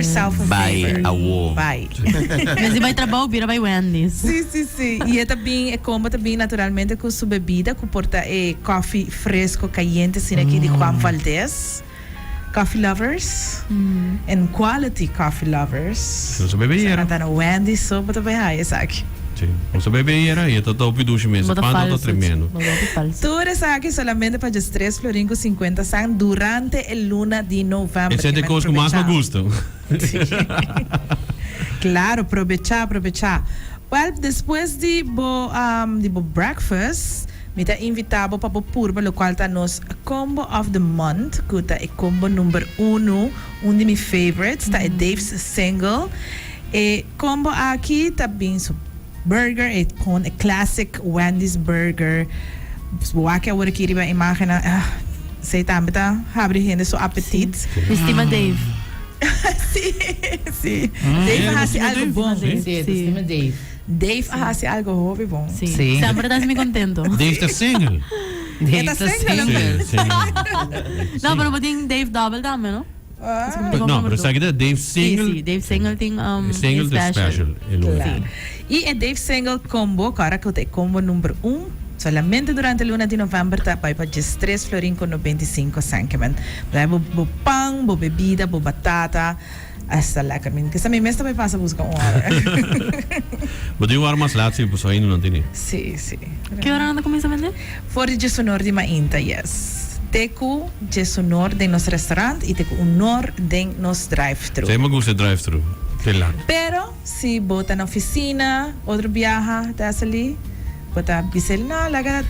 yourself a Bai favor. awo. Bai. Bes di bai trabou bira bai Wendy's. Si, si, si. Y e ta bin, e combo ta bin naturalmente cu su bebida cu por ta e coffee fresco cayente asina aki di Juan Valdez. Coffee lovers and quality coffee lovers. Nos a bebe Sa yera. nan ta na Wendy's so bo ta bay haya esaki. Si, nos a bebe yera y e ta hopi dushi mes. Bo E ta pan ta falso. tremendo. Bo ta hopi falso. Tur esaki solamente pa djes tres florin cu 50 cent durante e luna di november. Esei ta e Ke men cos cu mas mi probecha. gusta. Claro, probecha, probecha. Well, despues di bo di bo breakfast, Mi ta invita bo pa bo purba locual ta nos combo of the month cu ta e combo number uno, un di mi favorites ta e Dave's Single. E combo aki ta bin su burger, e con e classic Wendy's burger. Bo wak awor aki riba imagennan, ah, esey tambe ta habri hende su apetit. Mi stima Dave. Si, si. Dave a haci algo bon. Si, e ta stima Dave. Dave a haci algo hopi bon. Sí. Sí. Semper ta haci mi contento. Dave ta single. Dave E ta ta single. single. Sí, single. No, pero bo tin Dave double tambe, no? Ah. No, pero esaki ta Dave single. Sí, sí, Dave single tin um, E single ta special. E luna. Claro. Y e Dave single combo, cu ahora cu ta e combo number un, solamente durante luna di november ta bay pa 13 florin cu 95 cent. Bo bo, bo pan, bo bebida, bo batata. Esta lekker mi kisa mi mes ta bay pasa busca un ora. Bo tin un ora mas laat si pasobra ainda no tene. Si si. Ki ora nan ta cuminsa bende? For di djesunor di mainta yes. Te cu djesunor den nos restaurant y te cu unor den nos drive thru. Esei mi gusta e drive thru. Te laat. Pero si bo ta na oficina otro biaha ta sali. Bo ta bis'el, No, laga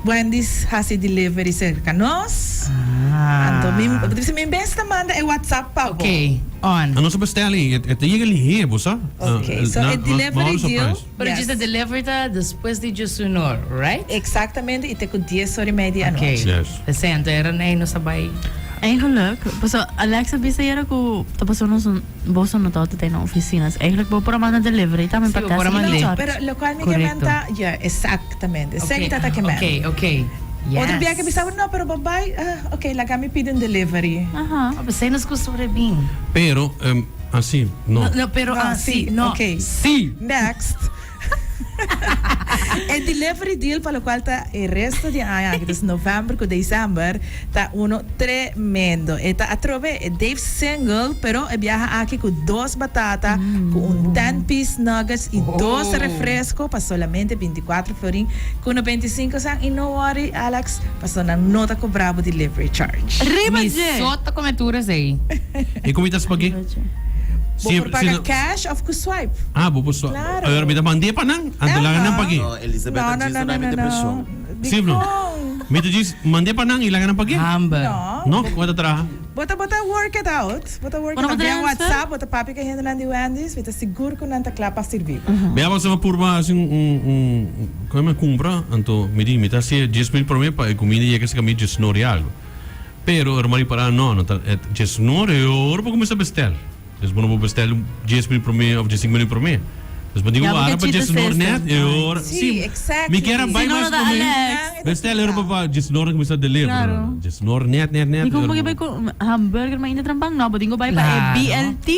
Wendy's hasi delivery serka nos. Anto mi, bo ta bisa, mi mes ta manda e WhatsApp pa bo. Ok, on. A nos a bestel i e ta yega lihé, bo sa? Ok, so e delivery deal. Pero Yes. djis e delivery ta despues di djesunor, right? Exactamente, i te ku dies ora i media di anochi. Ok. Yes. P'esei anto era nei nos a bai. Eigenlijk, pasobra Alex a bisa ayera ku ta pasobra nos Boso no tabata ta na oficina. Dus eigenlijk bo por a manda delivery tambe Sí, pa bo por a Tessy mand'é. George. Pero locual mi ke Correcto. menta, ja, exactamente. Ok, Esei mi tata ke men. ok, ok. Yes. Otro bia ke bisa bo, no, pero bo bai, ah, ok, laga mi pidi un delivery. Aha. Oh, p'esei nos costumbre bin. Pero, em, así, no. No, no, pero No, así, sí, no. ok. Sí! Next. E delivery deal pa locual ta e resto di aña aki, dus november cu december, ta uno tremendo. E ta atrobe e Dave's Single, pero e biaha aki cu dos batata, cu un ten piece nuggets y dos refresco pa solamente 24 florin cu 95 cent. Y no worry Alex, pasobra nan no ta cobra bo delivery charge. Riba Mi dje! so ta come tur esey. E comida spaghetti? Riba dje. Bo por paga cash of cu swipe. Ah, bo por swipe. Claro. Awor mi ta mand'é pa nan, anto laga nan pag'é. No, Elizabeth No, a no, djis no, duna no, mi no, depresion. no. Sí of no? Dicon? Mi ta djis mand'é pa nan y laga nan pag'é. Hamber. No. No, con e ta traha? Bo ta bo ta work it out. Bo ta work Bo it no out. por Via transfer? WhatsApp bo ta papia cu e hendenan di Wendy's. Mi ta sigur cu nan ta cla pa sirbi bo. Mi a pasa pa purba haci un, un, un, con mi a cumpra, anto mi di mi ta haci djes mil prome pa e cuminda yega cerca mi djes nor y algo. Pero hermano y para no, no ta, e djes nor e ora bo cuminsa bestel. Dus bo no por bestel djes minuut promé of djesink minuut promé. Dus bo tin ku Ya, wara porque pa chita djesnor net system. e ora. Sí, Sí, exactly. mi kier a bai Si no, mas no ta promé. Alex. Bestel e ora pa pa djesnor kuminsá deliver. Claro. Djesnor net net net. Di kon e ora bo ke bo- bai ku hamburger mainta trampan? No, bo tin ku bai pa e Claro. BLT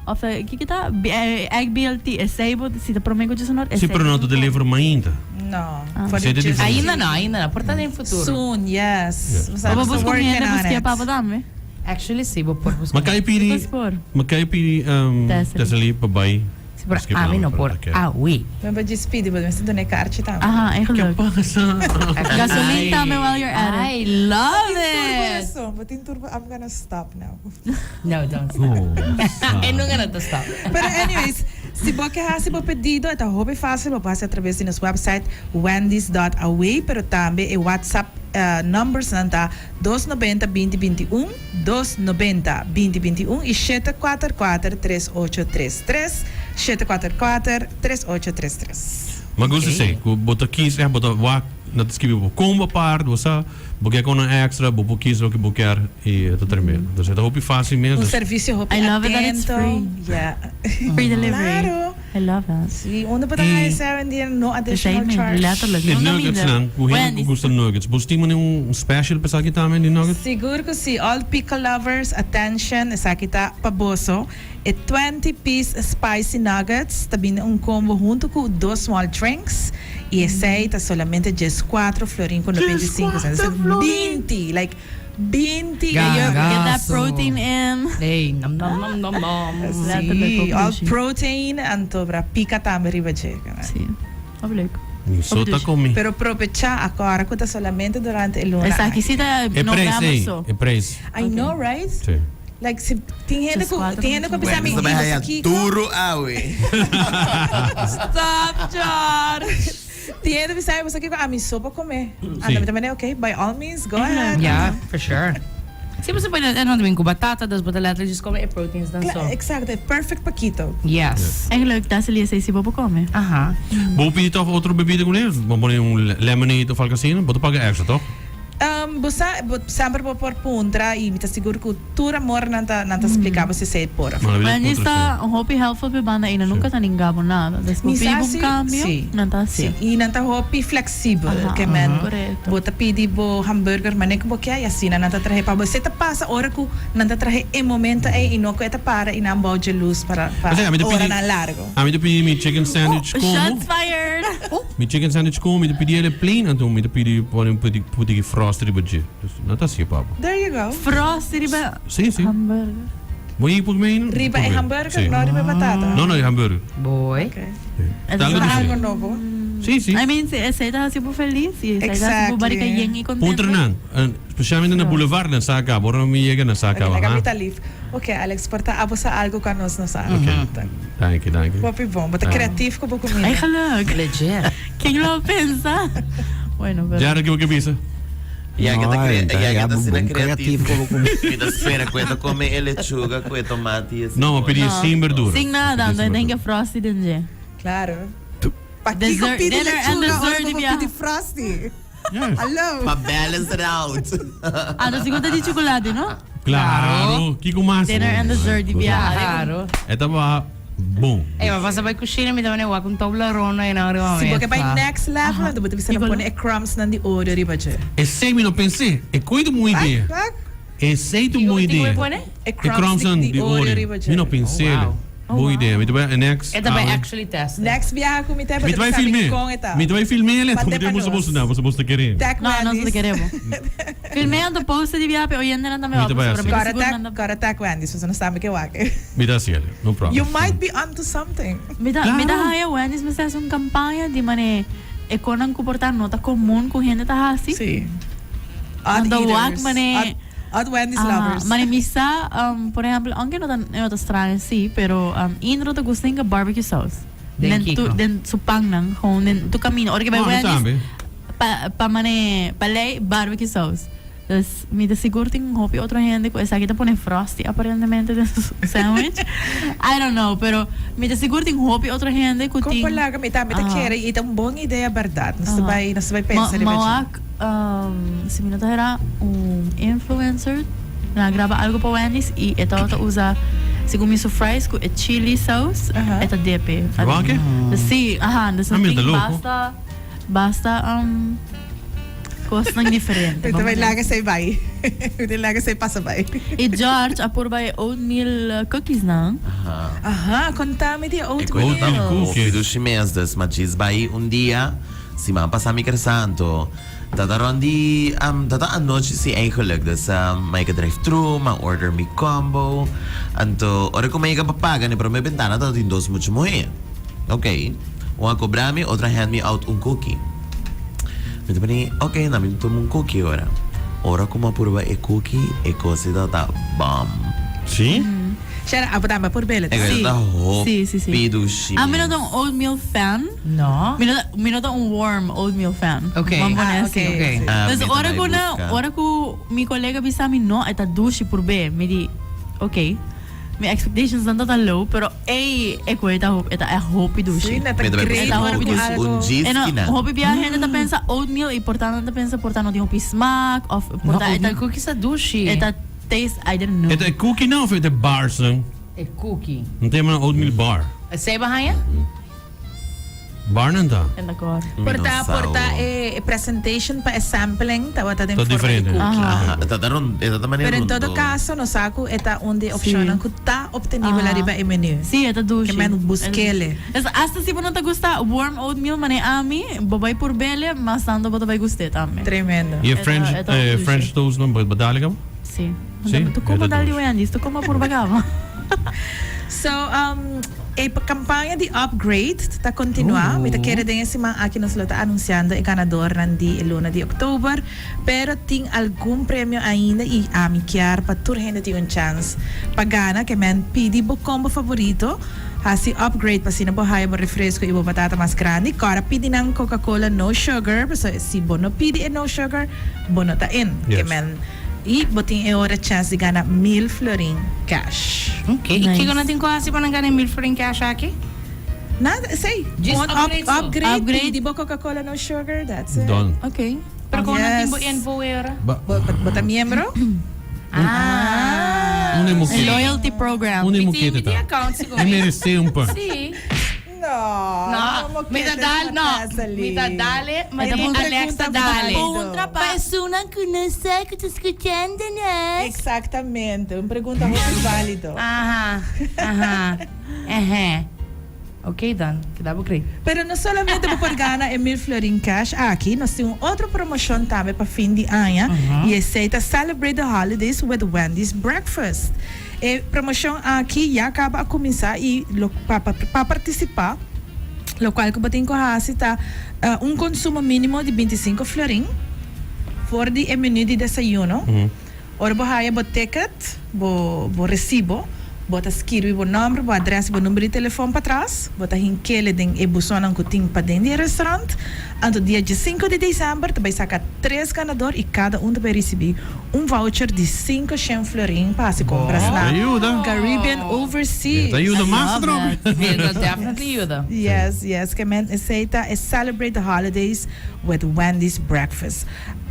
of e kiko ta? B- e egg BLT. Esei bo si ta promé ku djesnor, Sí, esei pero no ta deliver mainta. No. Ah. For Esei the ta diferente. Ainda no, ainda no. Por ta den futuro. Soon, yes. Yes. Bo We're busca un working hende on busca it. pa bo tambe. Actually si, bo por busca. Ma kai pidi, Pues por. ma kai pidi um, Tessely. Tessely pa bai. Si, pero Skip ami no pero por. oké. Ah, oui. Men pa djis pidi, bo mester duna e karchi tambe. Aha, eigenlijk. Ke pasa? Gasolin tambe while you're at it. I love Bo tin tur it. corazon, bo tin tur, I'm gonna stop now. No, don't stop. Oh, sa. E nunca no ta stop. Pero anyways, si bo ke hasi bo pedido, e ta hopi fácil, bo por hasi a traves di nos website wendys.away, pero tambe e WhatsApp numbers nan ta Dos nobenta binti binti un, dos nobenta binti binti un i shete kuater kuater tres ocho tres tres, shete kuater kuater tres ocho tres tres. Ma gusta esei, ku bo ta kis, eh, bo ta wak, nan ta skibi bo combo apart, bo sa, bo kier con un extra, bo por kis loke bo kier i e ta tremendo. Dus e ta hopi fácil mes. Un Dus servicio hopi I love it that it's atento. free. Yeah. Free delivery. Claro. I love that. Si, unda bo ta haya esei awendia no additional Esei charge? letterlijk. E No nuggets minder. nan, ku hende ku Wendy's. gusta nuggets. Bo tin mane un special pa esaki tambe di nuggets? Sigur ku si. All pickle lovers, attention, esaki ta pa boso. E 20 piece spicy nuggets ta bini un combo hunto ku dos small drinks y esei ta solamente 14 florin ku 95 cent. 20, like 20. Ganga. Get that Gaso. protein in. Hey, nom nom nom nom nom. Si, all Dushi. protein anto bra pica tambe riba dje. Si. Hopi leuk. Mi so ta komi. Pero probecha akora ku ta solamente durante e luna. Esaki si ta E no prijs, grama ey. so. E prijs. I know, right? Si. Like si tin hende Just ku cuatro tin hende ku a bisa mi Bueno, "Ey, bai boso haya kiko?" duro awe. Stop, George. Tin hende bisa mi boso kiko ami so por come. Anda mi ta mende okay, by all means, go ahead. Yeah, for sure. Si bo se pone e no ta bin ku batata, dus bo ta letterlijk just come e proteins dan so. Exacto, e perfect pa keto. Yes. Eigenlijk ta sali esei si bo por come. Aha. Bo pidi toch otro bebida ku ne? Bo pone un lemonade of algo asina, bo ta paga extra toch? Bo sa, bo semper bo por puntra y mi ta sigur cu tur amor nan ta, nan ta splica bo si esey por of no. Maar ni sta un hopi helpful pe banda y nan nunca ta ninga bo nada. Des bo Mi pidi sa bo si, un cambio, si. nan ta haci. Si, y nan ta hopi flexibel, Aha, ke men correcto. bo ta pidi bo hamburger mane cu bo kier y asina nan ta trahe pa bo. Esey ta pasa ora cu nan ta trahe e momento ey y no cu e ta para y nan bou dje luz para, pa Osea, ami ta pidi, oranan largo. ami ta pidi mi chicken sandwich Oh, como. shots fired! Mi chicken sandwich ku mi ta pidi el plain anto mi ta pidi pone un pudi pudi frost riba dje. Dus no ta así papa. There you go. Frost riba Sí, sí. hamburger. Bo yi por meen? Riba e hamburger, Sí. no riba e batata. No, no, e hamburger. Boy. Okay. Sí. Es Tal una vez Algo sí. nobo. Sí, sí. I mean, si esei ta hasi bo felis y esei ta hasi bo barika Exactly. yen y contento. Puntra nan, eh, especialmente na boulevard nan sa acá. Ora mi yega nan sa Ok, acá. laga Aha. mi ta lief. Ok, Alex, por ta abo sa algo cu anos no sa. Ok. Danki, danki. Hopi bon. Bo ta Ah. creatief cu bo comida. Eigenlijk. Legit. Ken lo pensa? Bueno, pero. Jared, kico bo ke bisa? Ya que ta No, cre ta ya que ya ta asina bon creativo. creativo como come. Mi ta spera cu e ta come e lechuga cu e tomati y e No, ma pidi No. sin verdura. Sin nada, Pidi anto sin den ke verdura. frosty den dje. Claro. Pakico Dessert- pidi dinner and lechuga ora dessert bo bia. pidi frosty? Yes. Hallo. Pa balance it out. Ah, ta sigur ta di chocolate, no? Claro. Kiko mas? Dinner and dessert di biaha. Claro. E taba bon. Ey, ma pasa bai cushina mi ta mane wak un Toblerone y nan riba Si bo ke bai mesa. next level, anto bo ta bisa nan Kiko pone e crumbs nan di Oreo riba dje. Esei mi no pensé. E koe ta un bon idea. Wak, wak. Esei ta un Kiko bon kiko idea. e pone? E E crumbs crumbs di, nan di di Oreo Oreo. riba dje. Mi no pensé. Oh, wow. Bon idea. Mi ta bai next. E ta bai awe. actually test. Next biaha ku mi ta, bo Mi ta ta bai bisa mi filmé. kon e ta. Mi ta bai filmé el. Mande Mi ta pa musta nos. boso na, boso boso ta kere. Tag No, nos no Wendy's. te queremos. Filmé anto post di biaha pe oyentenan tambe Mi wak ta bai pasobra hasi. mi ta Kora sigur tag, nan ta kora tag Wendy's, pasobra nos tambe ke wak. Mi ta hasi el. No problem. You might be onto something. Mi ta mi ta Claro. haya Wendy's mester hasi un campaña di mane e konan ku por ta no ta comun ku hende ta hasi. Sí. Odd Anto wak eaters. mane Odd, odd Wendy's Ah, lovers. mane mi sa, um, por ehempel, aunke no ta e no ta straño sí, pero um, Indro ta gusta hinka barbecue sauce. Den Den tu kiko? den su pannan, gewoon den tu camino. Ora ke bai Oh, mi Wendy's, tambe. pa pa mane pa lei barbecue sauce. Dus mi ta sigur tin hopi otro hende ku esaki ta pone frosty aparentemente den su sandwich. I don't know, pero mi ta sigur tin hopi otro hende ku Kon tin por laga mi tambe ta Aha. kere i ta un bon idea bèrdat. Nos ta Aha. bai nos ta bai Ma pensa riba ma dje. wak um, si mi no ta hera un influencer nan a graba algo pa Wendy's i e tabata usa segun mi su fries ku e chili sauce Aha. e ta dip e. Wak e? Si, aha, dus Ah, mi tin ta loko. basta Basta um cosnan diferente. Mi ta Vamos bai a laga esei bai. Mi ta laga esei pasa bai. Y George a purba e oatmeal cookies nan. Aha. Aha, konta mi di e E oatmeal. koe ta Oatmeal hopi cookies. dushi mes, dus ma djis bai un dia, siman pasa mi kersanto, ta ta rond di, um, ta ta anochi si eigenlijk, dus um, mi a drive thru, mi a order mi combo, anto ora ku mi a yega pa paga, na e prome bentana tabatin dos mucha muhé. Ok, un a cobra mi, otro a hand mi out un cookie. Mi ta pone, ok, na mi tuma un cookie ora. Ora cu mi a purba e cookie, e cos ei tabata bom. Sí? Shera, abo tambe a purb'el, E cos Sí. ta Sí, sí, sí. hopi dushi A mi no mes. ta un oatmeal fan. No. Mi no ta, mi no ta un warm oatmeal fan. Ok. Ban pone Ah, así. ok, Ok. sí. Ah, Dus mi ta ora bai cu na, busca. ora cu mi colega bisa mi no, e ta dushi purb'é. Mi di, ok. Mi expectations nan ta low, pero ey, e koe ta hopi, e ta echt hopi dushi. Sí, na ta Mi ta bai great busca ora un ku djis- algo. un djis En kinan. hopi bia hende ta pensa oatmeal y por ta nan ta pensa por ta no tin hopi smaak of por No, ta e ta oatmeal cookies ta dushi. e ta taste, I didn't know. E ta e cookie nan of e ta e bars nan? E cookie. No ta yama nan oatmeal bar. Esei bo haña? Barnan ta. En dakor. Por Mi ta no sa por ta o. e presentation pa e sampling tabata den Ta forma di diferente. cookie. Aha, e ta ta rond, e ta ta manera Pero en todo rondó. caso nos sa cu e ta un di e Sí. opcionnan cu ta obtenibel Aha. ariba e menu. Sí, e ta dushi. Ke men buskele. Es hasta si bo no ta gusta warm oatmeal mane ami, bo bai purbele, mas tanto bo ta bai gust'é tambe. Tremendo. I e E ta- French, e ta eh, dushi. French toast nan, bo dale caba? Sí. Sí, Tu como e ta dal di dushi. Wendy's, tu como purba caba. So, um, e campaña di upgrade ta continua. Mi ta kere den e siman aki nos lo ta anunciando e ganadornan di e luna di october. Pero tin algun premio ainda y ami kier pa tur hende tin un chance pa gana. Ke men pidi bo combo favorito, haci upgrade pa asina bo haya bo refresco y bo batata mas grandi. Cora pidi nan Coca-Cola no sugar, pasobra si bo no pidi e no sugar, bo no ta in. Ke men. Y bo tin e ora chance di gana mil florin cash. Ok, y Nice. kico nan tin cu haci pa nan gana e mil florin cash aki? Nada, esey. Just Gewoon upgrade so. upgrade, Upgrade. pidi bo Coca-Cola no sugar, that's it. Done. Ok. Pero con nan tin bo Yes. info e ora? Ba, Bo, bo, bo ta miembro? Ah. Un E loyalty program. Un Mi tin, mokete mi tin ta. account sigur. E merece un pan. Si. No, No, mi ta dal, no. Mi ta dale, ma E ta di puntra Alex ta pregunta dale. válido. Puntra pa esunnan ku no sa ku ta skuchando nos. Exactamente, un pregunta hopi válido. Aha, aha, ehe. Ok dan, keda bo cree. Pero no solamente bo por gana e mil florin cash aki, nos tin un otro promocion tambe pa fin di aña y esey ta Celebrate the Holidays with Wendy's Breakfast. E promocion aki ya caba a cuminsa y lo pa pa participa locual cu bo tin cu haci ta un consumo minimo di 25 florin for di e menu di desayuno. Ora bo haya bo ticket, bo bo recibo, bo ta skirbi bo nomber, bo adres y bo number di telefon patras, bo ta hinkele den e buzonnan cu tin paden di e restaurant. Anto dia 15 di december ta bay saca tres ganador y cada un ta bay ricibi Un voucher di 5 shen florin pa hasi compras na Ayuda. Caribbean Overseas. Ta yuda mas love atrobe. that. It will definitely yuda. Yes, yes. Ke men esei ta e Celebrate the Holidays with Wendy's Breakfast.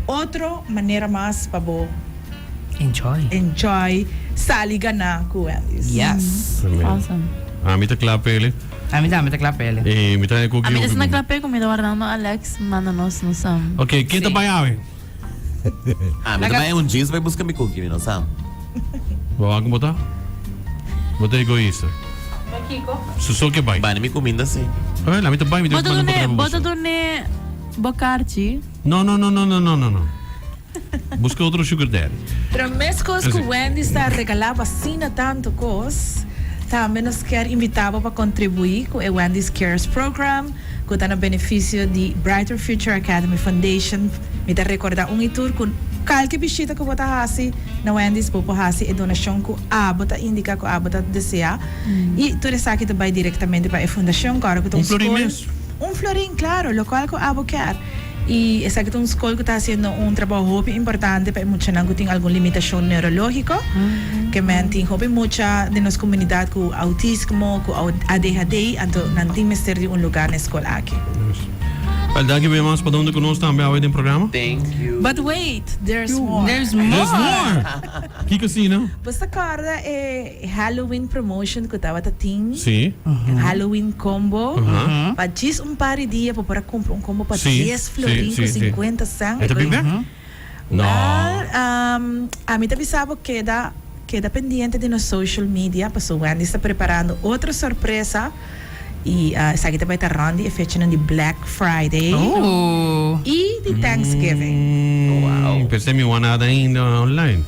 Otro manera mas pa bo Enjoy. enjoy sali gana ku Wendy's. Yes. Awesome. Ami ta kla pele. Ami tambe ta kla pele. E mi ta koki Ami ta hopi esnan bon. kla pe ku mi ta wardando Alex manda nos nos um. Ok, ken ta Sí. bai awe? Ah, mi ta bai un jeans bai busca mi cookie, mi no sa. Bo wak bo ta? Bo ta egoista. Kiko? Su so ke bai. Bani mi cuminda si. Eh, la mi ta bai, mi Bo ta ta manda dune, potref bo ta boso. dune bo karchi. No, no, no, no, no, no, no, no. Busca otro sugar daddy. Pero mescos cu Así. Wendy's ta regala bo asina tanto cos, tambe nos kier invita bo pa contribui cu e Wendy's Cares Program. Ku ta na benefisio di Brighter Future Academy Foundation. Mi ta rekordá un i tur ku kalke bishita ku bo ta hasi na Wendy's bo por hasi e donashon ku abo ta indiká ku abo ta deseá i tur esaki ta bai direktamente pa e fundashon ku ora ku ta un Un florin skol mes. Un florin, klaro, lokual ku abo kier. I esaki ta un skol ku ta hasiendo un trabou hopi importante pa e muchanan ku tin algun limitashon neurológiko. Ke men tin hopi mucha den nos komunidat ku outismo, ku ADHD, anto nan tin mester di un lugá na e skol aki. Wel, danki bien mas pa dunda ku nos tambe awe den programa. Thank you. But wait, there's more. There's more. There's more! Kiko asina? Bo ta kòrda e Halloween promotion ku tabata tin? Sí. Halloween combo. Aha. Pa djis un par di dia bo por a kumpra un combo pa Sí, dies sí, florin sí, ku sí. 50 cent. E ta bin bek? No. Wel, ami ta bisa bo keda keda pendiente di nos social media paso Wendy sta preparando otro sorpresa y esaki ta bai ta rond di e fechanan di Black Friday Ooh. y di Thanksgiving. Wow. Pensé mi wan nada ainda online.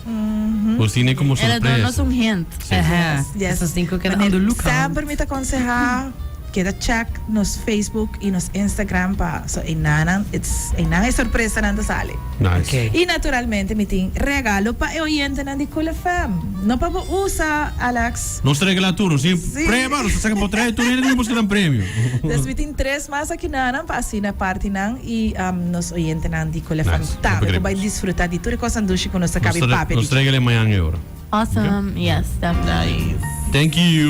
Por si ne como El a duna nos sorpresa. un hint. Sí. Ajá. Yes. Esos cinco quedan Wanneer on the lookout. Semper mi ta aconseha keda check nos Facebook y nos Instagram pa so einanan it's einan e sorpresanan ta sali. Nice. Okay. Y naturalmente mi tin regalo pa e oyentenan di Cool FM. No pa bo usa, Alex. Nos ta regala tur, nos tin Sí. prueba, nos ta saca potrei tur hende tin busca nan premio. Dus mi tin tres mas akinanan pa asina partinan y um, nos oyentenan di Cool FM Nice. tambe Hopi ku bai gracias. disfruta di tur e kosnan dushi ku nos ta Nos kabi ta papia nos di. regala mañan e ora. Awesome. Yes, definitely. Nice. Thank you.